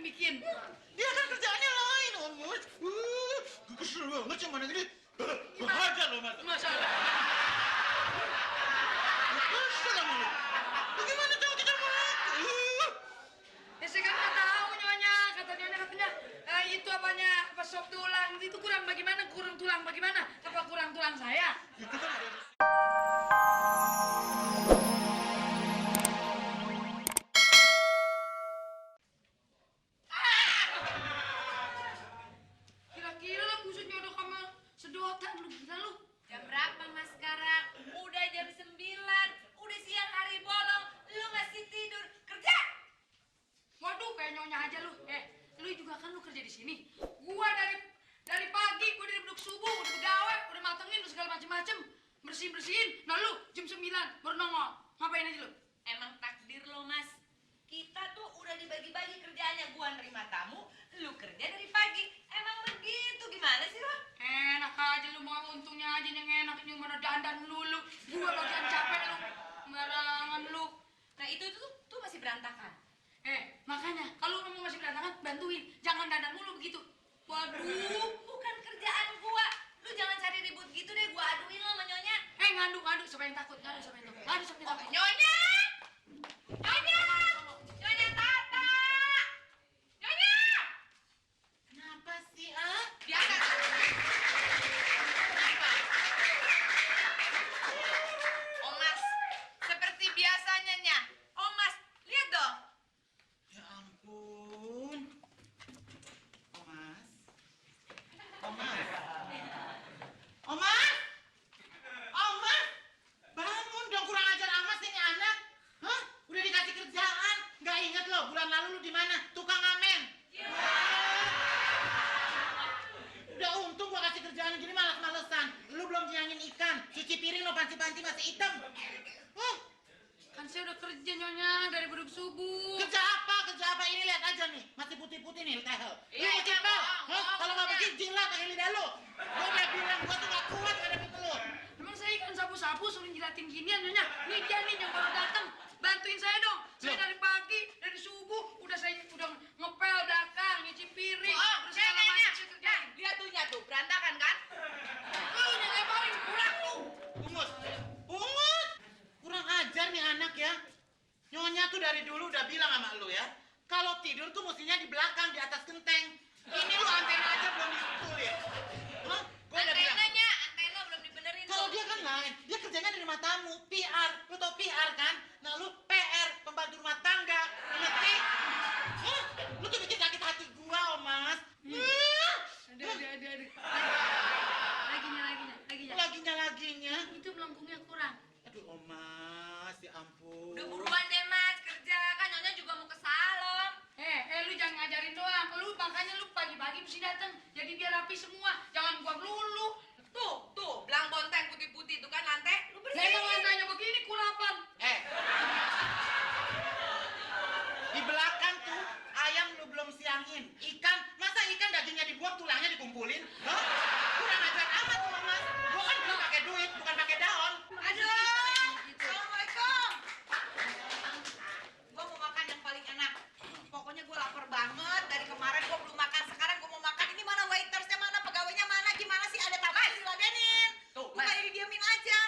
bikin. Dia kan kerjaannya lain, Om Mus. Kesel banget sama negeri. Hajar lo, Mas. Masalah. Kesel sama lo. Bagaimana tahu tidak mau laku? Ya saya kan nggak tahu nyonya. Kata nyonya katanya itu apanya apa sop tulang itu kurang bagaimana? Kurang tulang bagaimana? Apa kurang tulang saya? Itu kan ada. Kira-kira lah kusutnya udah kamu sedotan lu gila lu. Jam berapa mas sekarang? Udah jam 9. Udah siang hari bolong. Lu masih tidur. Kerja! Waduh kayak nyonya aja lu. Lu juga kan lu kerja di sini. Gua dari pagi gua dari beduk subuh udah pegawai, udah matengin udah segala macem-macem. Bersihin. Nah lu jam 9 baru nongol. Ngapain aja lu? Emang takdir lo mas. Kita tuh udah dibagi-bagi kerjaannya. Gua nerima tamu. Lu kerja dari pagi. Emang begitu gimana sih lo? Enak aja lu mau untungnya aja yang enak ini mana dandan lulu. Gua bagian capek lu. Sembarangan lu. Nah itu tuh masih berantakan. Makanya kalau kamu masih berantakan bantuin. Jangan dandan mulu begitu. Waduh. Bukan kerjaan gua. Lu jangan cari ribut gitu deh. Gua aduin lo sama nyonya. Ngadu siapa yang takut? Ngadu siapa yang takut? Ngadu siapa yang takut? Nyonya! Nyonya! Nyonya Tata! Nyonya! Kenapa sih, ah? Biasa. Oh mas, seperti biasanya nya. Oh mas, lihat dong. Ya ampun. Omas. Omas. Omas. Omas. Bangun dong, kurang ajar amat sih ini anak. Hah? Udah dikasih kerjaan. Nggak inget loh bulan lalu lu di mana? Tukang ngamen. Udah untung gua kasih kerjaan gini malas-malesan. Lu belum nyangin ikan. Cuci piring lo panci-panci masih hitam. Kan saya udah kerja nyonya dari beduk subuh. Kerja apa? Kerja apa? Ini lihat aja nih. Masih putih-putih nih tehel. Iya, Lu cipel. bohong, Kalau nggak bersih jilat pakai lidah lu. Gua udah bilang gua tuh nggak kuat ngadepin lu. Emang saya ikan sapu-sapu suruh jilatin ginian nyonya. Nih dia nih yang baru datang. Bantuin saya dong. Saya Loh. dari pagi, dari subuh udah ngepel belakang, nyuci piring, terus segala Nyonya. macam saya kerjain. Lihat tuh berantakan kan? Lu yang lebarin kurang lu. Pungut. Pungut. Kurang ajar nih anak ya. Nyonya tuh dari dulu udah bilang sama lu ya. Kalau tidur tuh mestinya di belakang, di atas genteng. Ini lu antena aja belum disetul ya. Hah? Gua udah bilang. Antena belum dibenerin Kalau tuh. dia kan lain, dia kerjanya di rumah tamu, PR. Lu tau PR kan? Nah lu PR, pembantu rumah tangga. Ngerti? Hah? Lu tuh bikin sakit hati gua, Omas. Aduh. Laginya. Itu melengkungnya kurang. Aduh, Omas, ya ampun. Udah buruan deh mas kerja kan nyonya juga mau ke salon. Lu jangan ngajarin doang. Lu makanya lu pagi-pagi mesti datang. Jadi biar rapi semua. Jangan gua melulu. Tuh belang bonteng putih-putih tuh kan lantai lu bersihin. Memang lantainya begini kurapan. Di belakang tuh ayam lu belum siangin. Ikan, masa ikan dagingnya dibuang tulangnya dikumpulin? Hah? Kurang ajar amat lu, Mas. Gua kan belum pakai duit, bukan pakai daun. Aduh, assalamualaikum. Gua mau makan yang paling enak. Pokoknya gua lapar banget dari kemarin gua belum makan. Sekarang gua mau makan. Ini mana waitersnya mana pegawainya mana? Gimana sih ada tamu diladenin? Tuh, Bukan Mas. didiamin aja.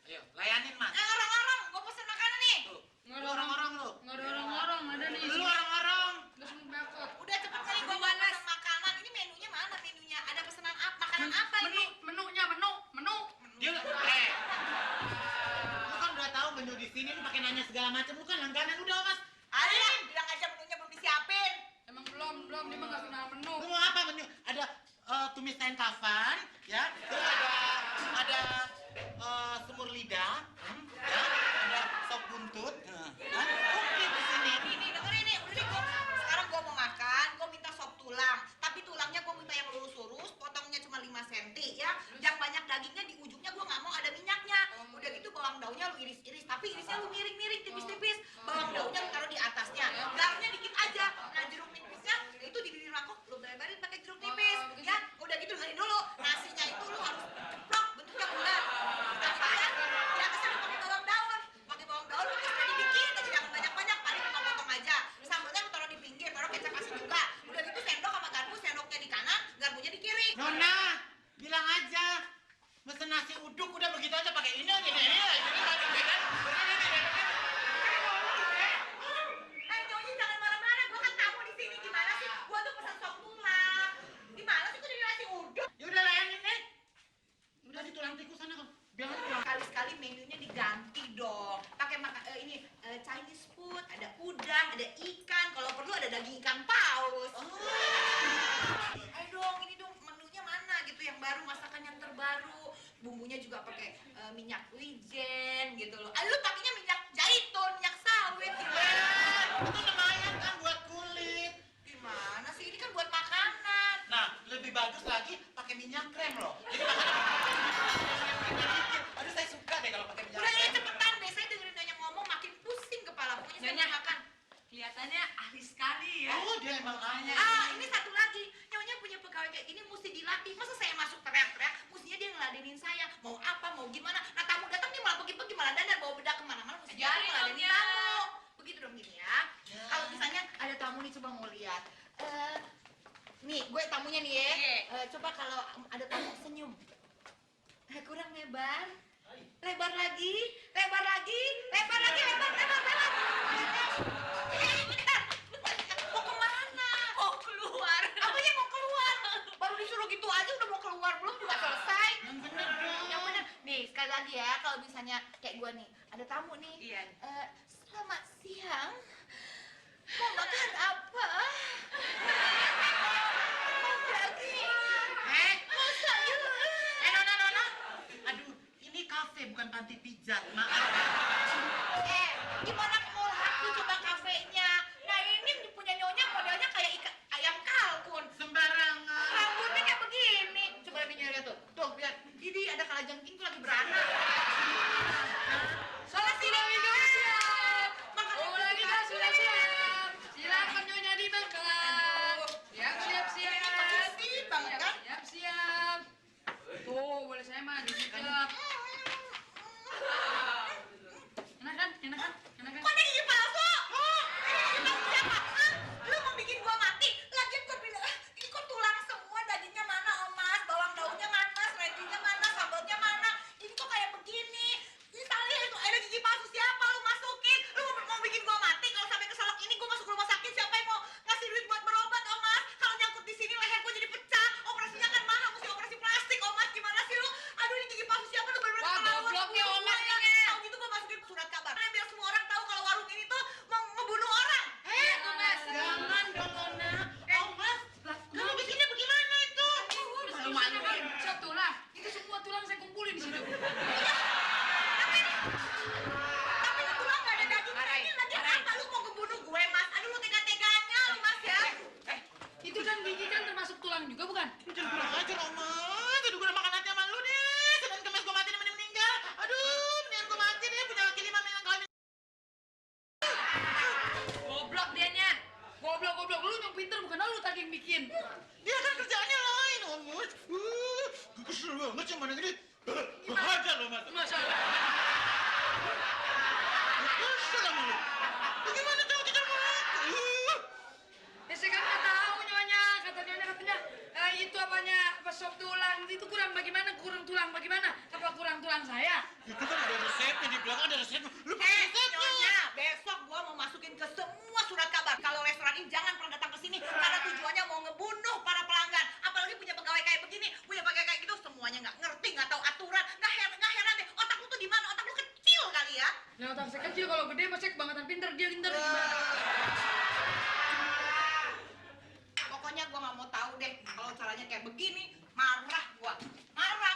Ayo, layanin, Mas. Orang-orang, gua pesen makanan nih. Tuh. Lu orang-orang lu. Nggak ada orang-orang, ada nih. Lu orang-orang. Udah semua bekot. Udah cepet kali gua mau pesan makanan. Ini menunya mana menunya? Ada pesanan apa? Makanan apa ini? Menunya, menu. Dia lu kan udah tahu menu di sini lu pakai nanya segala macam. Lu kan langganan udah, Mas. Ada, bilang aja menunya belum disiapin. Emang belum, dia mah nggak kenal menu. Lu mau apa menu? Ada tumis kain kafan, ya. Terus ada semur lidah, ya. Ada sop buntut. Oke di sini. Ini dengerin nih, udah nih gua. Sekarang gua mau makan, gua minta sop tulang. Tapi tulangnya gua minta yang lurus-lurus, potongnya cuma 5 cm ya. Yang banyak dagingnya di ujungnya gua nggak mau ada minyaknya. Udah gitu bawang daunnya lu iris-iris, tapi irisnya lu miring-miring tipis-tipis. Bawang daunnya lu taruh di atasnya. Garnya dikit aja. Nah, jeruk nipisnya itu di bibir mangkok lu lebarin pakai jeruk nipis. Ya, udah gitu dengerin dulu. Nasinya itu lu harus ceplok bentuknya bulat. Udah gitu ya. Di atasnya lu pakai bawang daun. Pakai bawang daun pakai sedikit Bilang aja. Mesen nasi uduk udah begitu aja pakai ini aja deh. Jadi lagi kan. Nyonya jangan marah-marah, gua kan tamu di sini. Gimana sih? Gua tuh pesan sop tulang. Gimana sih kok jadi nasi uduk? Ya udah layangin deh. Udah di tulang tikus sana kok. Bilang aja. Kali-sekali menunya diganti dong. Pakai ini Chinese food, ada udang, ada ikan, kalau perlu ada daging ikan paus. Ayo dong, ini dong menunya mana gitu yang baru, masakan yang terbaru. Bumbunya juga pakai minyak wijen gitu loh. Lu pakainya minyak zaitun, minyak sawit gimana? Itu lumayan kan buat kulit. Gimana sih? Ini kan buat makanan. Nah, lebih bagus lagi pakai minyak krem loh. Jadi makanannya dikit. Aduh, saya suka deh kalau pakai minyak Udah krem. ya cepetan deh, saya dengerin Nyonya ngomong makin pusing kepala. Pokoknya saya Nyonya. mau makan. Kelihatannya ahli sekali ya. Oh, dia emang ahli. Ini satu lagi. Nyonya punya pegawai kayak gini mesti dilatih. Masa saya masuk teriak-teriak, mestinya dia ngeladenin saya. Mau apa, mau gimana. Nah, tamu datang nih malah pergi-pergi, malah dandar bawa bedak kemana-mana. Mesti dia Ajarin ngeladenin dong, ya. tamu. Begitu dong gini ya. Ya. Kalau misalnya ada tamu nih, coba mau lihat. Nih, gue tamunya nih ya. Oke. Coba kalau ada tamu senyum. Kurang lebar. Lebar lagi, lebar lagi, lebar lagi, lebar, lebar, lebar. Bentar. Mau kemana? Oh, keluar. Apanya mau keluar? Baru disuruh gitu aja udah mau keluar, belum juga selesai. Yang bener dong. Yang bener. Nih, sekali lagi ya, kalau misalnya kayak gua nih, ada tamu nih. Iya. Selamat siang. Mau makan apa? Mau daging? Mau sayur? Nona. Aduh, ini kafe bukan panti pijat. Maaf. Gimana mau laku coba kafenya? Nah, ini punya Nyonya modelnya kayak ayam kalkun. Sembarangan. Rambutnya kayak begini. Coba lihat tuh. Tuh, lihat. Ini ada kalajengking tuh lagi beranak. Salah tidak minum siap. Makan Oh, lagi dah sudah siap. Silakan Nyonya dimakan. Siap. Makasih banget kan? Siap. Tuh, boleh saya mah dicicip. Enak kan? Kok ada gigi palsu? Ini palsu siapa? Lu mau bikin gua mati? Lagian gua bilang, ini kok tulang semua, dagingnya mana, Omas? Bawang daunnya mana? Seledrinya mana? Sambalnya mana? Ini kok kayak begini? Ini tali itu ada gigi palsu siapa? Lu masukin. Lu mau bikin gua mati? Kalau sampai keselak ini gua masuk rumah sakit, siapa yang mau ngasih duit buat berobat, Omas? Kalau nyangkut di sini leher gua jadi pecah. Operasinya kan mahal, mesti operasi plastik, Omas. Gimana sih lu? Aduh, ini gigi palsu siapa? Lu bener-bener Wah, keterlaluan. gobloknya Omas Ya. ini. Tahu gitu gua masukin surat kabar. Biar semua orang tahu kalau warung ini tuh mau ngebunuh orang. Tuh, Mas. Jangan dong, Nona. Oh, Mas. Kamu bikinnya bagaimana itu? Malu-maluin. Sop tulang. Itu semua tulang saya kumpulin di situ. Tapi lu tulang gak ada dagingnya. Ini lagi apa? Lu mau ngebunuh gue, Mas? Aduh, lu tega-teganya lu, Mas ya. Itu kan gigi kan termasuk tulang juga bukan? Jangan kurang ajar, Mas. Aduh, gue udah makan hati sama lu deh. Senin kemes gue mati nemenin meninggal. Aduh, mendingan gue mati deh. Punya laki 5 menang kawin. Goblok dianya. Goblok. Lu yang pinter bukan lu tadi yang bikin. Dia kan kerjaannya lain, Om Mus. Gue kesel banget sama ini. Hajar lo, Mas. Masalah. Kesel sama lu. Bagaimana tahu tidak mau laku? Ya saya kan nggak tahu Nyonya. Katanya itu apa sop tulang itu kurang bagaimana? Kurang tulang bagaimana? Apa kurang tulang saya? Itu kan ada resepnya, di belakang ada resepnya. Lu pakai resepnya. Nyonya, besok gua mau masukin ke semua surat kabar. Kalau restoran ini jangan pernah datang ke sini karena tujuannya mau ngebunuh para pelanggan. Apalagi punya pegawai kayak begini, punya pegawai kayak gitu, semuanya nggak ngerti, nggak tahu aturan. Nggak heran deh. Otak lu tuh di mana? Otak lu kecil kali ya. Nah otak saya kecil kalau gede pasti kebangetan pinter dia pinter gimana? Pokoknya gua nggak mau tahu deh kalau caranya kayak begini. Marah gua,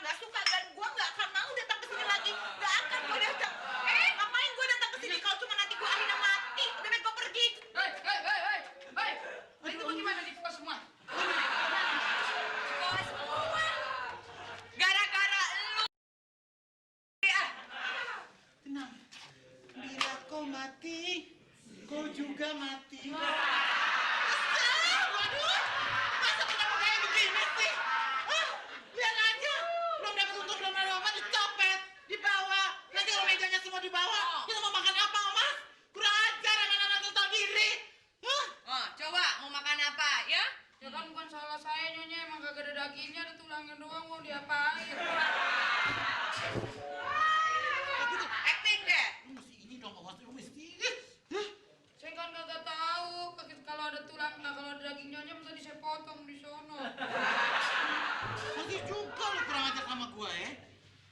nggak suka dan gua nggak akan mau datang ke sini lagi. Nggak akan gua datang. Ngapain gua datang ke sini kalau cuma nanti gua akhirnya mati? Lebih baik gua pergi. Hei. Itu bagaimana di pos semua? Bos semua. Gara-gara lu. Tenang. Bila kau mati, kau juga mati. Waduh, masa kenapa kayak begini sih? Lihat aja. Belum dapat untung, belum ada apa, dicopet, dibawa. Nanti kalau mejanya semua dibawa, kita mau makan apa, Mas? Kurang ajar anak-anak tuh tahu diri. Oh, coba mau makan apa ya? Ya kan bukan salah saya Nyonya emang kagak ada dagingnya ada tulangnya doang mau dia Gitu, acting deh. Lu mesti ini dong, awas lu mesti. Saya kan kagak tahu kalau ada tulang, nah kalau ada daging nyonya tadi saya potong di sono. Masih juga lu kurang ajar sama gua ya.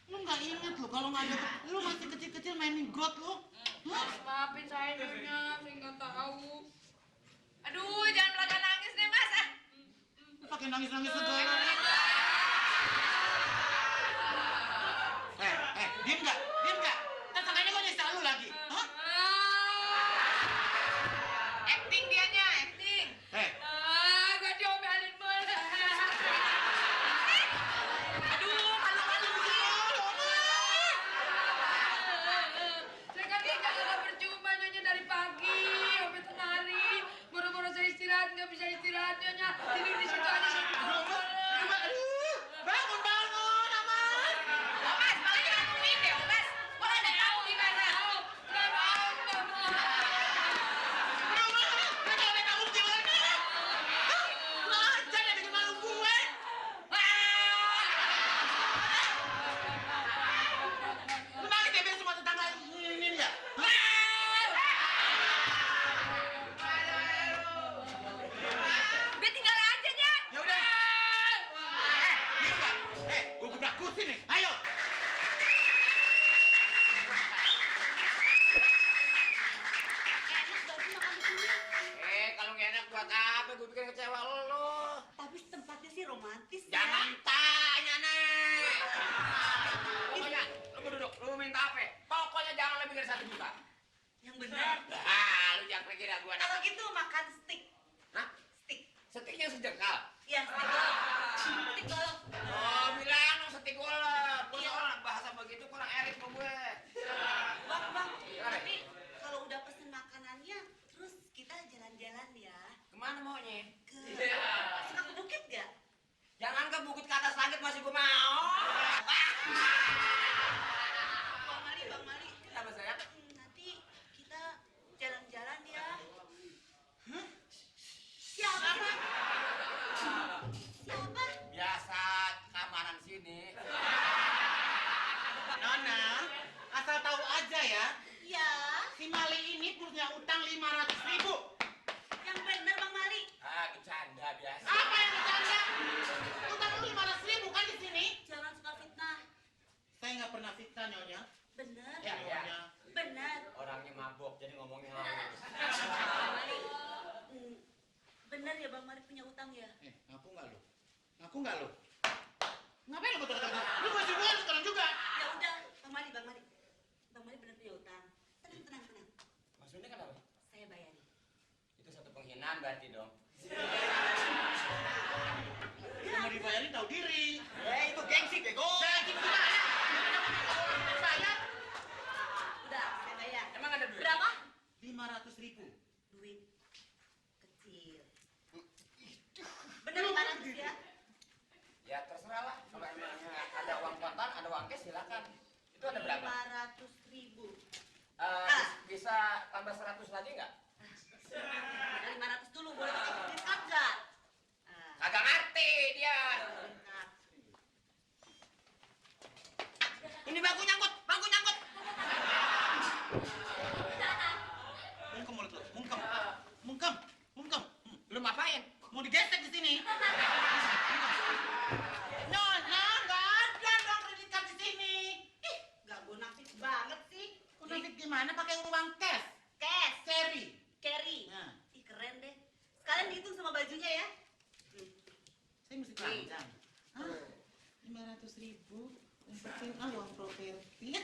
Lu nggak inget lu kalau nggak ada, lu masih kecil-kecil mainin got lu. Maafin saya nyonya, saya nggak tahu. Aduh, jangan belakang nangis deh mas. Pakai nangis-nangis segala. Diem nggak? Diem nggak? Ntar makanya gua nyesal lu lagi. Hah? Acting dianya, acting. Gak diomelin mas. Aduh, malu-malu Saya kan nggak percuma nyonya dari pagi sampai tengah hari. Boro-boro saya istirahat nggak bisa istirahat nyonya. Tidur di situ aja saya Aduh, bangun, Aman. Mas, balik ngomongin deh, Mas. Gua udah tahu di mana. Nggak mau. Lu jangan malu gimana? Lu aja yang bikin malu gue. Lu nangis ya biar semua tetangga ini ya. Udah tinggal aja, Nya. Ya udah. Dia enggak. Gue gebrak kursi nih. Ayo. Kalau nggak enak buat apa? Gue bikin kecewa lo. Tapi tempatnya sih romantis ya. Jangan tanya nih. Pokoknya lu mau duduk, lu mau minta apa? Pokoknya jangan lebih dari 1 juta. Yang benar. Lu jangan pergi dah gua. Kalau gitu makan steak. Hah? Steak. Setiknya sejengkal. Iya, steak golok. Steak golok. Oh, bilang lu setik golep. Gua Iya. soalnya bahasa begitu kurang erik sama gue. Bang, Gimana? tapi kalau udah pesen makanannya, terus kita jalan-jalan ya Kemana maunya? ke suka ke bukit gak? Jangan ke bukit ke atas langit masih gua mau. Bang Mali. Kenapa sayang? Nanti kita jalan-jalan ya. Siapa? Siapa? Biasa keamanan sini. Nona, asal tahu aja ya. Ya, Si Mali ini punya utang 500.000. yang bener Bang Mali. Bercanda biasa. Apa yang bercanda? Utang lu 500.000 kan di sini? Jangan suka fitnah. Saya nggak pernah fitnah nyonya. Bener. Ya, ya. Nyonya. Bener. Orangnya mabok jadi ngomongnya halus. Bang Mali. Bener ya Bang Mali punya utang ya? Ngaku nggak lu? Ngaku nggak lu? Ngapain lu betul-betul? Lu masih gue sekarang juga. Ya udah, Bang Mali. Bang Mali bener punya utang. Tenang. Maksudnya kenapa? Saya bayarin. Itu satu penghinaan berarti dong. Dia mau dibayarin tahu diri. Itu gengsi bego. Gaji gimana? Bayar Udah, saya bayar. Emang ada duit? Berapa? 500.000. Duit kecil. Bener 500 ya? Ya terserah lah. Kalau emangnya ada uang kontan, ada uang cash silakan. Itu ada berapa? 500.000. Bisa tambah 100 lagi nggak? Ada 500 dulu, boleh pakai kredit card nggak? Agak ngerti dia. Ini bangku nyangkut. Mungkem mulut lu. Mungkem. Lu ngapain? Mau digesek di sini. Nyonya, nggak ada dong kredit card di sini. Ih, nggak bonafit banget sih. Kunafit gimana? Pakai uang cash. Cash, Carry. carry. Nah, Ih, keren deh. Sekalian dihitung sama bajunya ya. saya mesti telanjang. Hah? 500.000. Umpetin uang properti.